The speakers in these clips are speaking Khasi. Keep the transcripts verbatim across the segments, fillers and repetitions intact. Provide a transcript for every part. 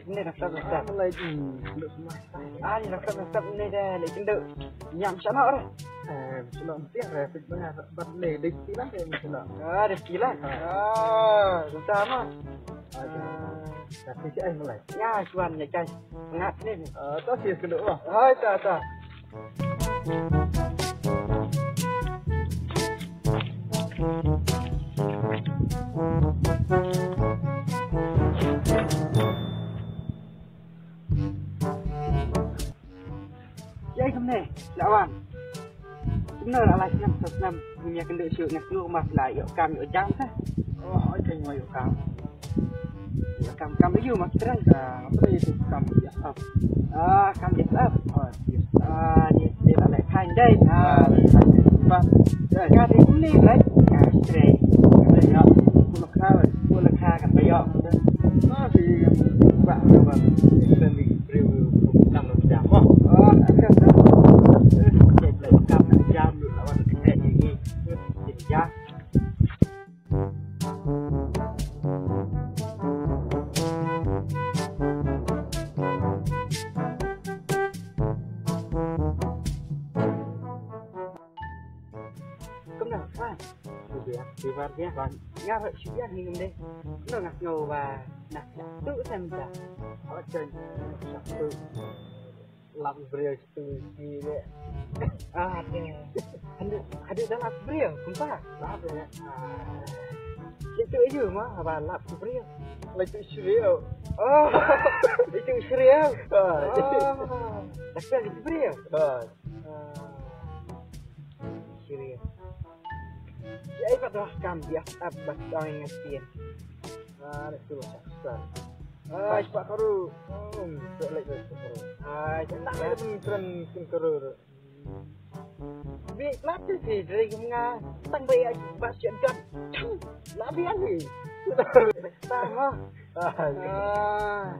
Ni dah start, dah start. Mulai ni, duduk semua. Ah, ni dah start, dah start ni dah. Ni kena nyam shalak dah. Eh, shalak mesti ada fit banget. Bat ni dah silang dia shalak. Ah, dah silang. Ah, susah mah. Ah, dah. Dah siap mulai. Ya, cuan ya, guys. Ngap ni. Ah, tak siap kena. Oh, tak, tak. Ïa kumne, la wan. Kumne la lai snem, sa snem, ngim ïa kynduh shuh, nga sngew kumba la ïoh kam ïoh jam sa. Oh, oi, ka ïoh kam. Kam, kam ïa u ma ki trai. Ah, apa ïa tu kam ïa ap? Ah, kam ïa ap. Oh, ïa. Ah, ni dia la leh khan dai. Ah, ni khan dai. Ba. Ya. Ka dei kumne, right? Ya, straight. Kumne ya. Kumne ka, kumne ka kan ba ya. Ma si ba ba. Extend di briew nam nam jam. Oh, akan. Dia la kam jam lu lawan kita ni. Ya. Kumno, Wan? Biang, biang, biang. Wan, nga ruh shu biang hi kumne. Kumno nga sngew ba na tu sem da. Oh, jan. Satu. Lap briew satu si le. Ah, de. Haduh, haduh dah lap briew, kumpa. Lap briew. Ah. Itu aja mah, apa lap briew. Lagi serius. Oh. Itu serius. Ah. Oh. Dah serius briew. Ah. Ah. Serius. Ya, ipat dah kam biasa bas orang yang ngasih. Ah, dah tu lah. Ah, ipat karu. Hmm, tak lagi ipat karu. Ah, jangan nak lagi pun keren pun karu. Bi, pelatih sih, dari kumnga. Tang baik aja, bas ya, gat. Cang. Labi ani. Sama. Ah,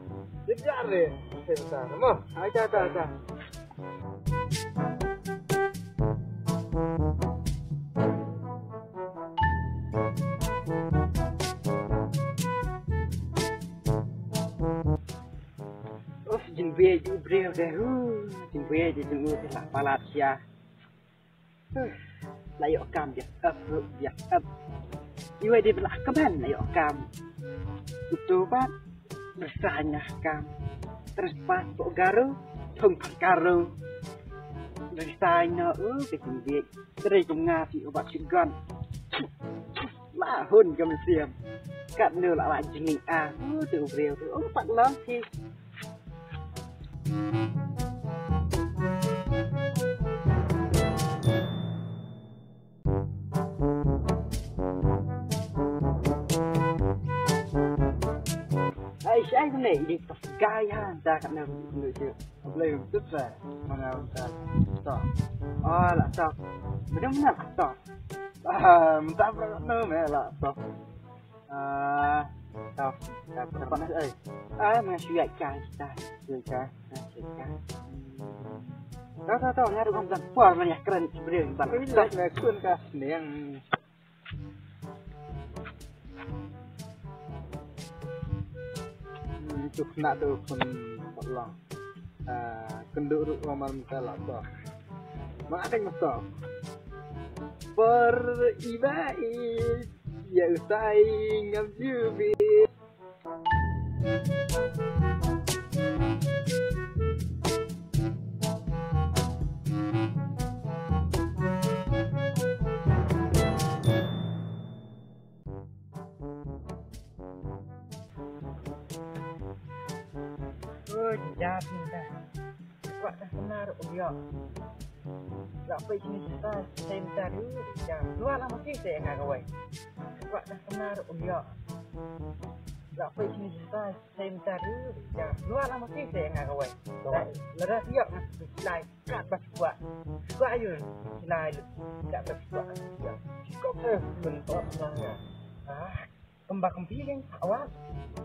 kejar deh. Saya besar. Mo. Acha, acha, acha. Uf, jingbieit u briew de. Huh, jingbieit de jong u te la palat sia. Huh, la ïoh kam biang ap, ruh biang ap. Iwei de ba la kmen la ïoh kam. Uto pat, bersanya kam. Terus pat pok garu, thong pat garu. Bersanya, uh, ke jingbieit. Teri kum nga si ubat shotgun. La hun ka mynsiem. Katno la la jingïa. Uh, tu u briew tu. Uh, pat long ki. Ai, shai ne, di tos gai ha, da katno, katno je. Blei tut sa, mana uta. To. Oh, la to. Benar-benar la to. Ah, minta berapa no me la to. Ah, to. To, to, to, eh. Ah, mana shuai kai kita. Shuai kai. Ah, shuai kai. To, to, to, ngaruh kan puas mana keren sebenarnya. Ini lah, lah, kun kas neng. Hmm, tu kena tu pun tolong. Ah, kenduk ruk roman muka laptop. Mak akan masuk. Per ibai, ya usai ngam jubi. Oi, jap ni dah. Kwah dah benar, oh ya. Lak pei sini kita, saya minta dulu, ya. Luar lah mesti saya ngah kawai. Kwah dah benar, oh ya. Lak pei sini kita, saya minta dulu, ya. Luar lah mesti saya ngah kawai. Lada siap ngah, lai, kat bas kwah. Kwah ayo, lai, kat bas kwah. Ya. Kok saya bentuk nanya. Ah. Kemba kempi kan awak.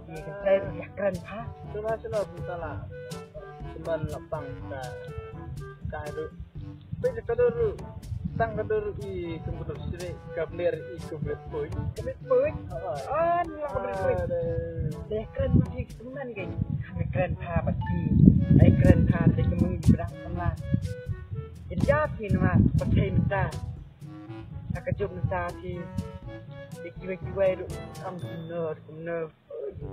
Ye kan saya ya keren ha. Sula sula sula. Teman lapang ka ka du. Pe ka dur tang ka dur i kem ka dur sini ka bler i kem bler poi. Kem bler poi. Ah, ni ka bler poi. Deh keren mesti teman kan. Kami Kren pha bad ki. Ai kren pha te ki mung ki brang samla. Kin ja phi namar pyrthei mynta. Ha ka juk mynta phi. Te kiwei kiwei ruh am kumno kumno.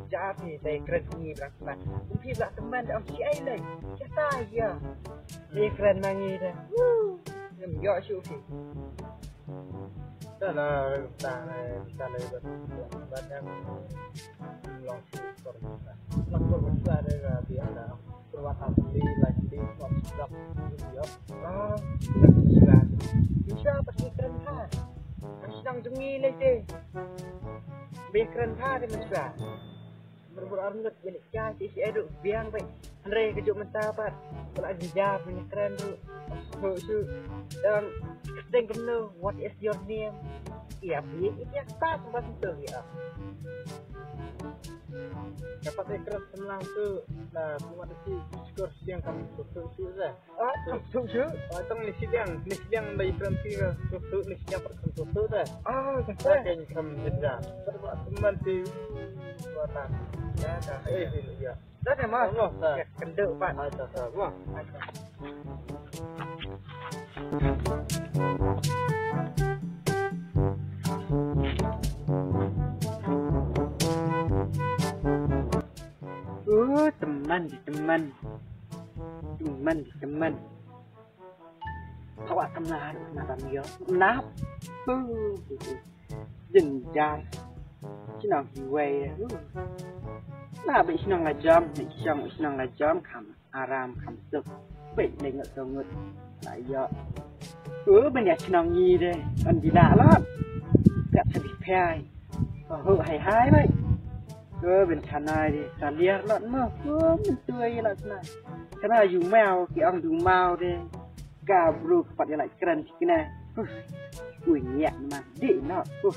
Ja phi te kren ki brang samla. Kum phi ba teman am shi ai lei. Kata ya. Te kren ma ngi te. Ngam ïoh shuh phi. Ta la ta la ta la ba ba ta long shu kor. Long kor ba ta la ba bi ta. Kor ba ta li la li kor shu dak. Ïoh. Ah, shu dak. Shu dak. Shu dak. Shu dak. Shu dak. Shu dak. Shu dak. Shu dak. Berbur arngut bini kya si si edu biang bai. Hynrei ka juk mynta pat. Pula jinjar bini kren tu. Hu shu. Dan kdeng kenu, what is your name? Iya bi ini yang tak sempat tu ya. Dapat ekran semlang tu. Nah, kuma tu si skor siang kami tu tu tu dah. Ah, tu tu tu. Ah, tong ni siang, ni siang bai ekran ti tu tu ni siang pat tu tu dah. Ah, kata. Kan kami dah. Terus teman tu. Buatan. Ya, dah. Eh, ya. Dah deh, Mas. Allah, dah. Ya, kenduk, Pak. Ah, dah, dah. Wah. Uh, teman di teman. Teman di teman. Kawak teman, teman yo. Nap. Uh, uh, uh. Jynjar. Shnong hiwei. Uh. Na bai shnong la jam, bai shnong, shnong la jam kam aram kam suk. Bai leng ngut ngut. La yo. Uh, ban ya shnong ngi de. Ban bila lot. Kat sa bi phai. Oh, hai hai bai. Ko ben khanai di, ka liar lot mo. Ko men tu ai lot na. Kana yu mau ki ong du mau de. Ka bru ka pat ya lai kren ki kena. Huh. Ui nyak man. Di no. Huh.